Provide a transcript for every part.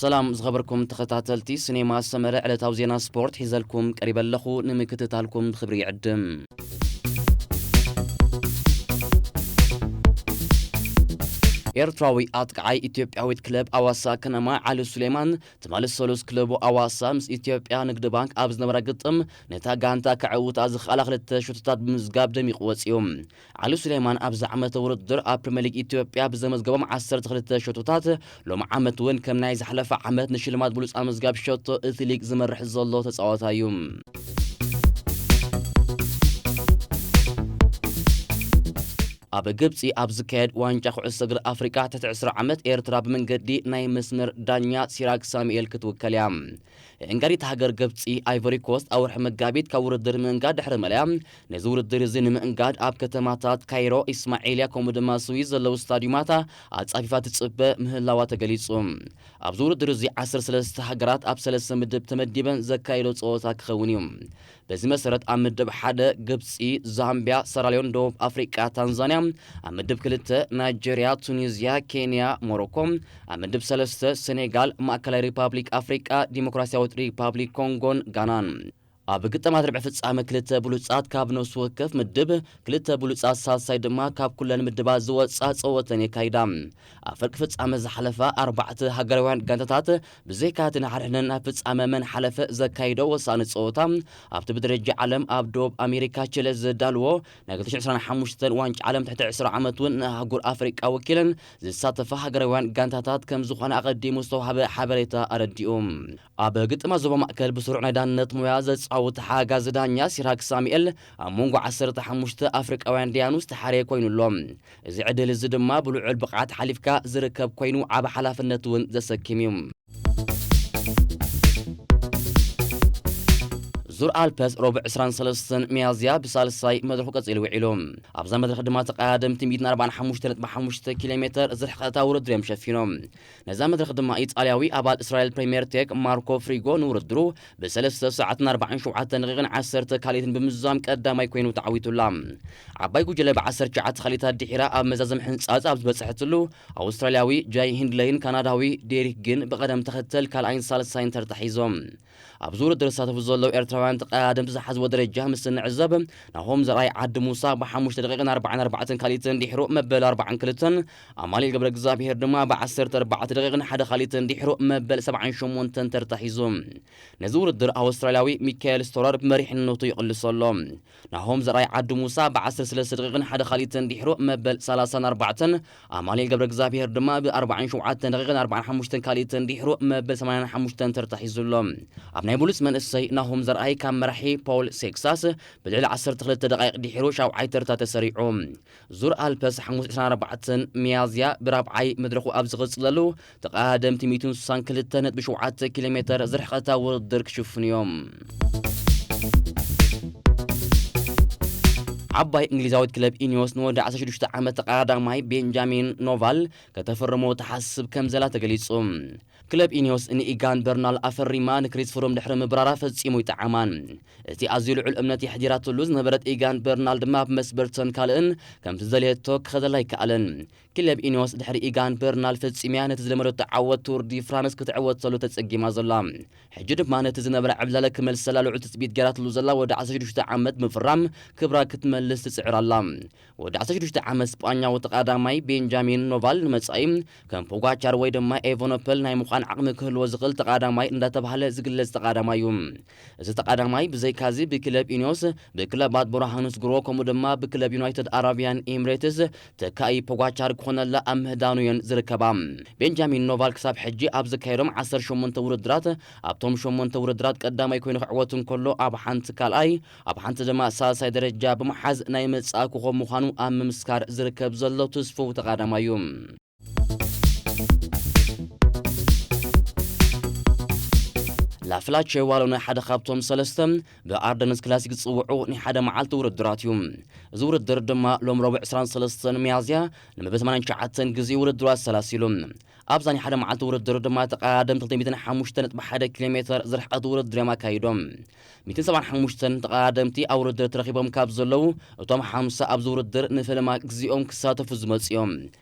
ሰላም ዝኸበርኩም ተኸታተልቲ ሲኔማ ሰመረ፣ ዕለታዊ ዜና ስፖርት ሒዘልኩም ቀሪበ ኣለኹ። ንምክትታልኩም ብኽብሪ ይዕድም። ኤርትራዊ ኣጥቃዓይ ኢትዮጵያዊት ክለብ ኣዋሳ ከነማ ዓሊ ሱሌማን ትማሊ ሰሉስ ክለቡ ኣዋሳ ምስ ኢትዮጵያ ንግዲ ባንክ ኣብ ዝነበራ ግጥም ነታ ጋንታ ከዕውታ ዝኽኣላ ክልተ ሸቶታት ብምዝጋብ ደሚቑ ወጺኡ። ዓሊ ሱሌማን ኣብዚ ዓመተ ውድድር ኣብ ፕሪምየር ሊግ ኢትዮጵያ ብዘመዝገቦም ዓሰርተ ክልተ ሸቶታት ሎም ዓመት እውን ከም ናይ ዝሓለፈ ዓመት ንሽልማት ብሉጽ ኣመዝጋቢ ሸቶ እቲ ሊግ ዝመርሕ ዘሎ ተጻዋታይ እዩ። ኣብ ግብጺ ኣብ ዝካየድ ዋንጫ ኩዕሶ እግሪ ኣፍሪቃ ትሕቲ ዕስራ ዓመት ኤርትራ ብመንገዲ ናይ መስመር ዳኛ ሲራክ ሳሙኤል ክትውከል እያ። እንጋሪት ሃገር ግብጺ ኣይቮሪ ኮስት ኣብ ወርሒ መጋቢት ካብ ውድድር ምእንጋድ ድሕሪ መለያ፣ ነዚ ውድድር እዚ ንምእንጋድ ኣብ ከተማታት ካይሮ፣ ኢስማዒልያ ከምኡ ድማ ስዊዝ ዘለዉ ስታዲዩማት ኣጻፊፋ ትጽበ ምህላዋ ተገሊጹ። ኣብዚ ውድድር እዚ ዓሰርተ ሰለስተ ሃገራት ኣብ ሰለስተ ምድብ ተመዲበን ዘካየዶ ጸወታ ክኸውን እዩ። በዚ መሰረት ኣብ ምድብ ሓደ ግብጺ፣ ዛምቢያ፣ ሰራልዮን፣ ደቡብ ኣፍሪቃ፣ ታንዛንያ፣ ኣብ ምድብ ክልተ ናይጀርያ፣ ቱኒዝያ፣ ኬንያ፣ ሞሮኮ፣ ኣብ ምድብ ሰለስተ ሰኔጋል፣ ማእከላይ ሪፓብሊክ ኣፍሪቃ፣ ዲሞክራሲያዊት ሪፓብሊክ ኮንጎን ጋናን። ኣብ ግጥማት ርብዒ ፍጻመ ክልተ ብሉጻት ካብ ነፍሲ ወከፍ ምድብ፣ ክልተ ብሉጻት ሳልሳይ ድማ ካብ ኩለን ምድባት ዝወጻ ጸወተን የካይዳ። ኣብ ፍርቂ ፍጻመ ዝሓለፋ ኣርባዕተ ሃገራውያን ጋንታታት ብዘይካ እቲ ንሓድሕደን ናብ ፍጻመ መን ሓለፈ ዘካይዶ ወሳኒ ጸወታ፣ ኣብቲ ብደረጃ ዓለም ኣብ ደቡብ ኣሜሪካ ቺለ ዘዳልዎ ናይ ክልተ ሽሕን ዕስራን ሓሙሽተን ዋንጫ ዓለም ትሕቲ ዕስራ ዓመት እውን ንኣህጉር ኣፍሪቃ ወኪለን ዝሳተፋ ሃገራውያን ጋንታታት ከም ዝኾነ ኣቐዲሙ ዝተዋህበ ሓበሬታ ኣረዲኡ። ኣብ ግጥማት ዞባ ማእከል ብስሩዕ ናይ ዳንነት ሞያ ዘጻውት ሓጋዚ ዳኛ ሲራክ ሳሙኤል ኣብ መንጎ ዓሰርተ ሓሙሽተ ኣፍሪቃውያን ደያኑ ዝተሓረየ ኮይኑ ኣሎ። እዚ ዕድል እዚ ድማ ብልዑል ብቕዓት ሓሊፍካ ዝርከብ ኮይኑ ዓቢ ሓላፍነት እውን ዘሰክም እዩ። ዙር ኣልፐስ ረቡዕ ዕስራን ሰለስተን ሚያዝያ ብሳልሳይ መድረኹ ቀጺሉ ውዒሉ። ኣብዛ መድረኽ ድማ ተቐዳደምቲ ሚእትን ኣርባዓን ሓሙሽተ ነጥቢ ሓሙሽተ ኪሎ ሜተር ዝርሕቐታ ውድድር እዮም ሸፊኖም። ነዛ መድረኽ ድማ ኢጣልያዊ ኣባል እስራኤል ፕሪምየር ቴክ ማርኮ ፍሪጎ ንውድድሩ ብሰለስተ ሰዓትን ኣርባዓን ሸውዓተን ደቂቕን ዓሰርተ ካልኢትን ብምዝዛም ቀዳማይ ኮይኑ ተዓዊቱላ። ዓባይ ጉጅለ ብዓሰርተ ትሽዓተ ካልኢታት ድሒራ ኣብ መዛዘም ሕንጻጽ ኣብ ዝበጽሐትሉ፣ ኣውስትራልያዊ ጃይ ሂንድለይን ካናዳዊ ዴሪክ ግን ብቐደም ተኸተል ካልኣይን ሳልሳይን ተርታ ሒዞም። ኣብዚ ውድድር ዝሳተፉ ዘለዉ ኤርትራውያን ተቐዳደምቲ ዝሓዝዎ ደረጃ ምስ እንዕዘብ፣ ናሆም ዘርኣይ ዓዲ ሙሳ ብሓሙሽተ ደቂቕን ኣርባዓን ኣርባዕተን ካልኢትን ድሒሩ መበል ኣርባዓን ክልተን፣ ኣማኑኤል ገብረ እግዚኣብሄር ድማ ብዓሰርተ ኣርባዕተ ደቂቕን ሓደ ካልኢትን ድሒሩ መበል ሰብዓን ሸሞንተን ተርታ ሒዙ። ነዚ ውድድር ኣውስትራልያዊ ሚካኤል ስቶረር ብመሪሕነቱ ይቕልሶ ኣሎ። ናሆም ዘርኣይ ዓዲ ሙሳ ብዓሰርተ ሰለስተ ደቂቕን ሓደ ካልኢትን ድሒሩ መበል ሰላሳን ኣርባዕተን፣ ኣማኑኤል ገብረ እግዚኣብሄር ድማ ብኣርባዓን ሸውዓተን ደቂቕን ኣርባዓን ሓሙሽተን ካልኢትን ድሒሩ መበል ሰማንያን ሓሙሽተን ተርታ ሒዙ ኣሎ። ኣብ ናይ ብሉጽ መንእሰይ ናሆም ዘርኣይ ካብ መራሒ ፖል ሴክሳስ ብልዕሊ ዓሰርተ ክልተ ደቃይቕ ድሒሩ ሻብዓይ ተርታ ተሰሪዑ። ዙር ኣልፐስ ሓሙስ ዕስራን ኣርባዕተን ሚያዝያ ብራብዓይ መድረኹ ኣብ ዝቕጽለሉ፣ ተቐዳደምቲ ሚእትን ስሳን ክልተ ነጥቢ ሸውዓተ ኪሎ ሜተር ዝርሕቐታ ውድድር ክሽፍኑ እዮም። ዓባይ እንግሊዛዊት ክለብ ኢኒዮስ ንወዲ ዓሰርተ ሽዱሽተ ዓመት ተቐዳዳማይ ቤንጃሚን ኖቫል ከተፈርሞ ትሓስብ ከም ዘላ ተገሊጹ። ክለብ ኢኒዮስ ንኢጋን በርናል ኣፈሪማ ንክሪስ ፍሩም ድሕሪ ምብራራ ፈጺሙ ይጠዓማን። እቲ ኣዝዩ ልዑል እምነት የሕዲራትሉ ዝነበረት ኢጋን በርናል ድማ ብመስበርተን ካልእን ከምቲ ዝደልየቶ ክኸደላ ኣይከኣለን። ክለብ ኢኒዮስ ድሕሪ ኢጋን በርናል ፈጺምያ ነቲ ዝለመደቶ ዓወት ቱር ዲ ፍራንስ ክትዕወተሉ ተጸጊማ ዘላ። ሕጂ ድማ ነቲ ዝነበረ ዕብላለ ክመልሰላ ልዑል ትጽቢት ገይራትሉ ዘላ ወዲ ዓሰርተ ሽዱሽተ ዓመት ብምፍራም ክብራ ክትመልስ ትጽዕር ኣላ። ወዲ ዓሰርተ ሽዱሽተ ዓመት ስጳኛዊ ተቐዳማይ ቤንጃሚን ኖቫል ንመጻኢ ከም ፖጋቻር ወይ ድማ ኤቨኖፐል ናይ ምዃን ዓቕሚ ክህልዎ ዝኽእል ተቐዳማይ እንዳተባህለ ዝግለጽ ተቐዳማይ እዩ። እዚ ተቐዳማይ ብዘይካዚ ብክለብ ኢኒዮስ፣ ብክለባት ቦራሃኑስ ግሮ ከምኡ ድማ ብክለብ ዩናይትድ ኣረቢያን ኤምሬትስ ተካኢ ፖጋቻር ክኾነላ ኣብ ምህዳኑ እየን ዝርከባ። ቤንጃሚን ኖቫል ክሳብ ሕጂ ኣብ ዘካየዶም ዓሰርተ ሸሞንተ ውድድራት፣ ኣብቶም ሸሞንተ ውድድራት ቀዳማይ ኮይኑ ክዕወት እንከሎ፣ ኣብ ሓንቲ ካልኣይ፣ ኣብ ሓንቲ ድማ ሳልሳይ ደረጃ ብምሓዝ ናይ መጻኢ ኮኾብ ምዃኑ ኣብ ምምስካር ዝርከብ ዘሎ ትስፉው ተቐዳማይ እዩ። ላፍላቸ ዋሎነ ሓደ ካብቶም ሰለስተ ብኣርደንስ ክላሲክ ዝጽውዑ ናይ ሓደ መዓልቲ ውድድራት እዩ። እዚ ውድድር ድማ ሎም ረቡዕ ዕስራን ሰለስተን ሚያዝያ ንመበል ሰማንያን ትሽዓተን ግዜ ውድድሩ ኣሰላሲሉ። ኣብዛ ናይ ሓደ መዓልቲ ውድድር ድማ ተቐዳደምቲ ክልተ ሚእትን ሓሙሽተ ነጥቢ ሓደ ኪሎ ሜተር ዝርሕቐት ውድድር እዮም ኣካይዶም። ሚእትን ሰብዓን ሓሙሽተን ተቐዳደምቲ ኣብ ውድድር ተረኺቦም ካብ ዘለዉ፣ እቶም ሓምሳ ኣብዚ ውድድር ንፈለማ ግዜኦም ክሳተፉ ዝመጹ እዮም።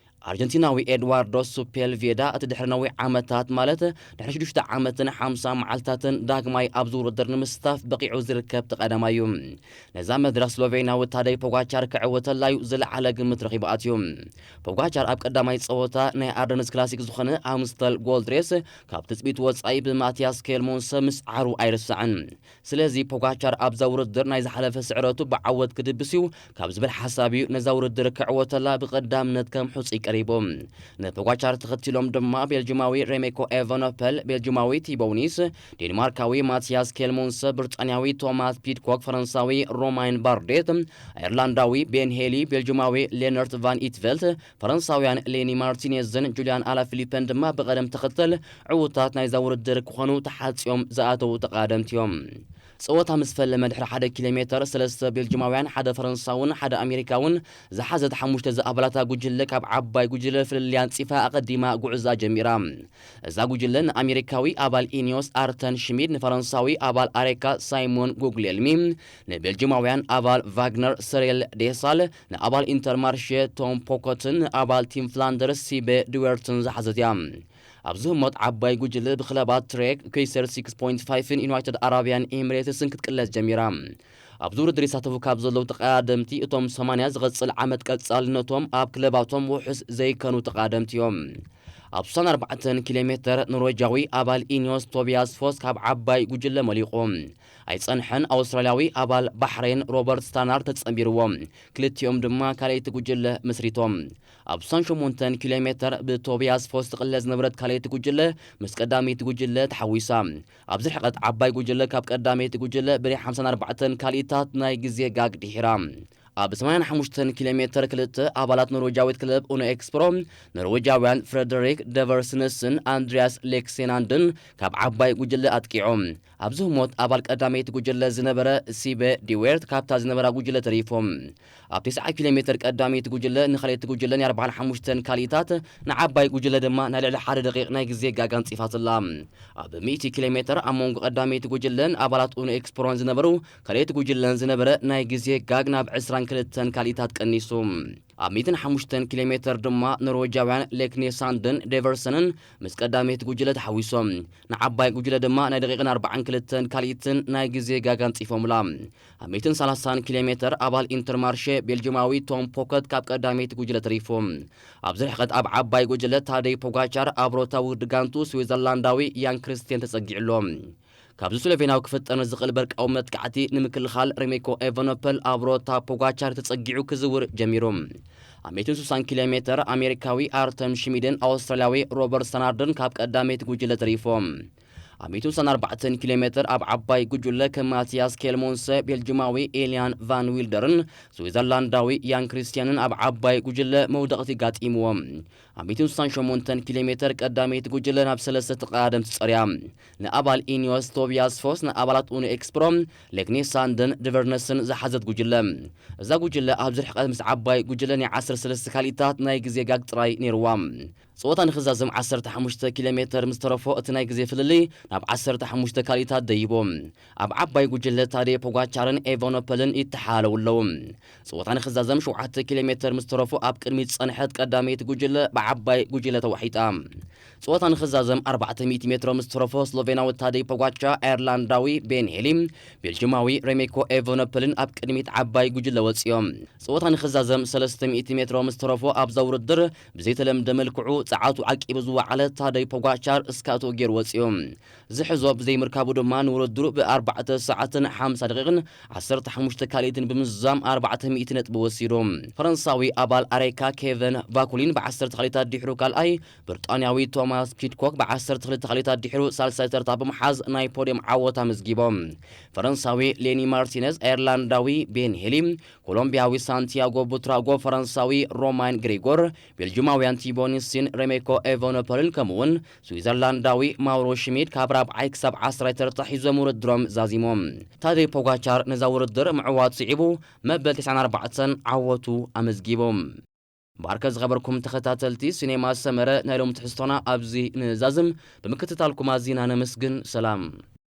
ኣርጀንቲናዊ ኤድዋርዶ ሱፔልቬዳ፣ እቲ ድሕሪ ነዊሕ ዓመታት፣ ማለት ድሕሪ ሽዱሽተ ዓመትን ሓምሳ መዓልታትን፣ ዳግማይ ኣብዚ ውድድር ንምስታፍ በቂዑ ዝርከብ ተቐዳማይ እዩ። ነዛ መድረኽ ስሎቬንያዊ ታደይ ፖጋቻር ክዕወተላ እዩ ዝለዓለ ግምት ረኺቡ ኣትዩ። ፖጋቻር ኣብ ቀዳማይ ጸወታ ናይ ኣርደንስ ክላሲክ ዝኾነ ኣምስተል ጎልድ ሬስ ካብ ትጽቢት ወጻኢ ብማቲያስ ኬልሞንሰ ምስዓሩ ኣይርሳዕን። ስለዚ ፖጋቻር ኣብዛ ውድድር ናይ ዝሓለፈ ስዕረቱ ብዓወት ክድብስ እዩ ካብ ዝብል ሓሳብ እዩ ነዛ ውድድር ክዕወተላ ብቐዳምነት ከም ሕጹይ ቀሪቡ። ንፖጋቻር ተኸቲሎም ድማ ቤልጂማዊ ሬሜኮ ኤቨኖፐል፣ ቤልጂማዊ ቲቦውኒስ፣ ዴንማርካዊ ማቲያስ ኬልሞንሰ፣ ብሪጣንያዊ ቶማስ ፒድኮክ፣ ፈረንሳዊ ሮማይን ባርዴት፣ ኣየርላንዳዊ ቤን ሄሊ፣ ቤልጂማዊ ሌነርት ቫን ኢትቨልት፣ ፈረንሳውያን ሌኒ ማርቲኔዝን ጁልያን ኣላፊሊፐን ድማ ብቐደም ተኸተል ዕዉታት ናይዛ ውድድር ክኾኑ ተሓጽዮም ዝኣተዉ ተቓደምቲ እዮም። ጸወታ ምስ ፈለመ ድሕሪ ሓደ ኪሎ ሜተር፣ ሰለስተ ቤልጂማውያን፣ ሓደ ፈረንሳውን ሓደ ኣሜሪካውን ዝሓዘት ሓሙሽተ ዝኣባላታ ጉጅለ ካብ ዓባይ ጉጅለ ፍልልይ ኣንጺፋ ኣቐዲማ ጉዕዛ ጀሚራ። እዛ ጉጅለ ንኣሜሪካዊ ኣባል ኢኒዮስ ኣርተን ሽሚድ፣ ንፈረንሳዊ ኣባል ኣሬካ ሳይሞን ጉግሌልሚ፣ ንቤልጂማውያን ኣባል ቫግነር ሰሬል ዴሳል፣ ንኣባል ኢንተርማርሼ ቶም ፖኮትን ንኣባል ቲም ፍላንደርስ ሲቤ ድዌርትን ዝሓዘት እያ። ኣብዚ ህሞት ዓባይ ጉጅለ ብክለባት ትሬክ፣ ኩይሰር ሲክስ ፖይንት ፋይቭን ዩናይትድ ኣረብያን ኤሚሬትስን ክትቅለስ ጀሚራ። ኣብዚ ውድድር ይሳተፉ ካብ ዘለዉ ተቐዳደምቲ እቶም ሰማንያ ዝቐጽል ዓመት ቀጻልነቶም ኣብ ክለባቶም ውሑስ ዘይከኑ ተቐዳደምቲ እዮም። ኣብ ስሳን ኣርባዕተን ኪሎ ሜተር ኖርዌጃዊ ኣባል ኢኒዮስ ቶቢያስ ፎስ ካብ ዓባይ ጉጅለ መሊቑ። ኣይጸንሐን። ኣውስትራልያዊ ኣባል ባሕሬን ሮበርት ስታናር ተጸንቢርዎ። ክልቲኦም ድማ ካልኣይቲ ጉጅለ መስሪቶም። ኣብ ስሳን ሸሞንተን ኪሎ ሜተር ብቶቢያስ ፎስ ትቕለ ዝነበረት ካልኣይቲ ጉጅለ ምስ ቀዳመይቲ ጉጅለ ተሓዊሳ። ኣብዚ ርሕቀት ዓባይ ጉጅለ ካብ ቀዳመይቲ ጉጅለ ብናይ ሓምሳን ኣርባዕተን ካልኢታት ናይ ግዜ ጋግ ድሒራ። ኣብ ሰማንያን ሓሙሽተን ኪሎ ሜተር ክልተ ኣባላት ኖርዌጃዊት ክለብ ኡኖ ኤክስፕሮ፣ ኖርዌጃውያን ፍረደሪክ ደቨርስንስን ኣንድሪያስ ሌክሴናንድን ካብ ዓባይ ጉጅለ ኣጥቂዖም። ኣብዚ ህሞት ኣባል ቀዳመይቲ ጉጅለ ዝነበረ ሲበ ዲዌርት ካብታ ዝነበራ ጉጅለ ተሪፎም። ኣብ ተስዓ ኪሎ ሜተር ቀዳመይቲ ጉጅለ ንኻልኣይቲ ጉጅለ ናይ ኣርባዓን ሓሙሽተን ካልኢታት፣ ንዓባይ ጉጅለ ድማ ናይ ልዕሊ ሓደ ደቂቕ ናይ ግዜ ጋግ ኣንጺፋትላ። ኣብ ሚእቲ ኪሎ ሜተር ኣብ መንጎ ቀዳመይቲ ጉጅለን ኣባላት ኡኖ ኤክስፕሮን ዝነበሩ ካልኣይቲ ጉጅለን ዝነበረ ናይ ግዜ ጋግ ናብ ዕስራን ክልተን ካልኢታት ቀኒሱ። ኣብ ሚእትን ሓሙሽተን ኪሎ ሜተር ድማ ኖርዌጃውያን ሌክኔሳንድን ዴቨርሰንን ምስ ቀዳመይቲ ጉጅለ ተሓዊሶም። ንዓባይ ጉጅለ ድማ ናይ ደቂቕን ኣርባዓን ክልተን ካልኢትን ናይ ግዜ ጋግ ኣንጺፎምላ። ኣብ ሚእትን ሰላሳን ኪሎ ሜተር ኣባል ኢንተርማርሼ ቤልጂማዊ ቶም ፖከት ካብ ቀዳመይቲ ጉጅለ ተሪፉ። ኣብዚ ርሕቀት ኣብ ዓባይ ጉጅለ ታደይ ፖጋቻር ኣብ ሮታ ውድጋንቱ ስዊዘርላንዳዊ ያን ክርስቲያን ተጸጊዑ ኣሎ። ካብዚ ስሎቬንያዊ ክፍጠር ንዝኽእል በርቃዊ መጥቃዕቲ ንምክልኻል ሬሜኮ ኤቨኖፐል ኣብ ሮታ ፖጋቻር ተጸጊዑ ክዝውር ጀሚሩ። ኣብ ሚእትን ስሳን ኪሎ ሜተር ኣሜሪካዊ ኣርተም ሽሚድን ኣውስትራልያዊ ሮበርት ስታናርድን ካብ ቀዳመይቲ ጉጅለ ተሪፎም። ኣብ ሚእትን ስሳን ኣርባዕተን ኪሎ ሜተር ኣብ ዓባይ ጉጅለ ከም ማቲያስ ኬልሞንሰ፣ ቤልጂማዊ ኤልያን ቫን ዊልደርን ስዊዘርላንዳዊ ያን ክርስቲያንን ኣብ ዓባይ ጉጅለ መውደቕቲ ጋጢምዎም። ኣብ ሚእትን ስሳን ሸሞንተን ኪሎ ሜተር ቀዳመይቲ ጉጅለ ናብ ሰለስተ ተቐዳደምቲ ጸርያ። ንኣባል ኢኒዮስ ቶቢያስ ፎስ፣ ንኣባላት ኡኖ ኤክስፕሮ፣ ሌግኔሳንድን ድቨርነስን ዝሓዘት ጉጅለ። እዛ ጉጅለ ኣብዚ ርሕቀት ምስ ዓባይ ጉጅለ ናይ ዓሰርተ ሰለስተ ካልኢታት ናይ ግዜ ጋግ ጥራይ ነይርዋ። ጸወታ ንኽዛዘም ዓሰርተ ሓሙሽተ ኪሎ ሜተር ምስ ተረፎ፣ እቲ ናይ ግዜ ፍልልይ ናብ ዓሰርተ ሓሙሽተ ካልኢታት ደይቦ። ኣብ ዓባይ ጉጅለ ታዴ ፖጋቻርን ኤቨኖፐልን ይተሓላለዉ ኣለዉ። ጸወታ ንኽዛዘም ሸውዓተ ኪሎ ሜተር ምስ ተረፎ፣ ኣብ ቅድሚት ዝጸንሐት ቀዳመይቲ ጉጅለ ብዓባይ ጉጅለ ተዋሒጣ። ጸወታ ንኽዛዘም ኣርባዕተ ሚእቲ ሜትሮ ምስ ተረፎ፣ ስሎቬናዊ ታዴ ፖጋቻ፣ ኣየርላንዳዊ ቤን ሄሊ፣ ቤልጂማዊ ሬሜኮ ኤቨኖፐልን ኣብ ቅድሚት ዓባይ ጉጅለ ወጺኦም። ጸወታ ንኽዛዘም ሰለስተ ሚእቲ ሜትሮ ምስ ተረፎ፣ ኣብዛ ውድድር ብዘይተለምደ መልክዑ ጸዓቱ ዓቂቡ ዝወዓለ ታደይ ፖጋቻር እስካቶ ገይሩ ወጺኡ። ዝሕዞ ብዘይምርካቡ ድማ ንውድድሩ ብኣርባዕተ ሰዓትን ሓምሳ ደቂቕን ዓሰርተ ሓሙሽተ ካልኢትን ብምዝዛም ኣርባዕተ ሚእቲ ነጥቢ ወሲዱ። ፈረንሳዊ ኣባል ኣሬካ ኬቨን ቫኩሊን ብዓሰርተ ካልኢታት ድሕሩ ካልኣይ፣ ብሪጣንያዊ ቶማስ ፒድኮክ ብዓሰርተ ክልተ ካልኢታት ድሕሩ ሳልሳይ ተርታ ብምሓዝ ናይ ፖድዮም ዓወት ኣመዝጊቦም። ፈረንሳዊ ሌኒ ማርቲነዝ፣ ኣየርላንዳዊ ቤን ሄሊ፣ ኮሎምቢያዊ ሳንቲያጎ ቡትራጎ፣ ፈረንሳዊ ሮማን ግሪጎር፣ ቤልጂማውያን ቲቦ ኒሲን ሬሜኮ ኤቨኖፐልን ከምኡውን ስዊዘርላንዳዊ ማውሮ ሽሚድ ካብ ራብዓይ ክሳብ ዓስራይ ተርታ ሒዞም ውድድሮም ዛዚሞም። ታዴ ፖጋቻር ነዛ ውድድር ምዕዋት ስዒቡ መበል ተስዓን ኣርባዕተን ዓወቱ ኣመዝጊቡ። ባርከ ዝኸበርኩም ተኸታተልቲ ሲኔማ ሰመረ፣ ናይ ሎም ትሕዝቶና ኣብዚ ንዛዝም። ብምክትታልኩም ኣዚና ነመስግን። ሰላም።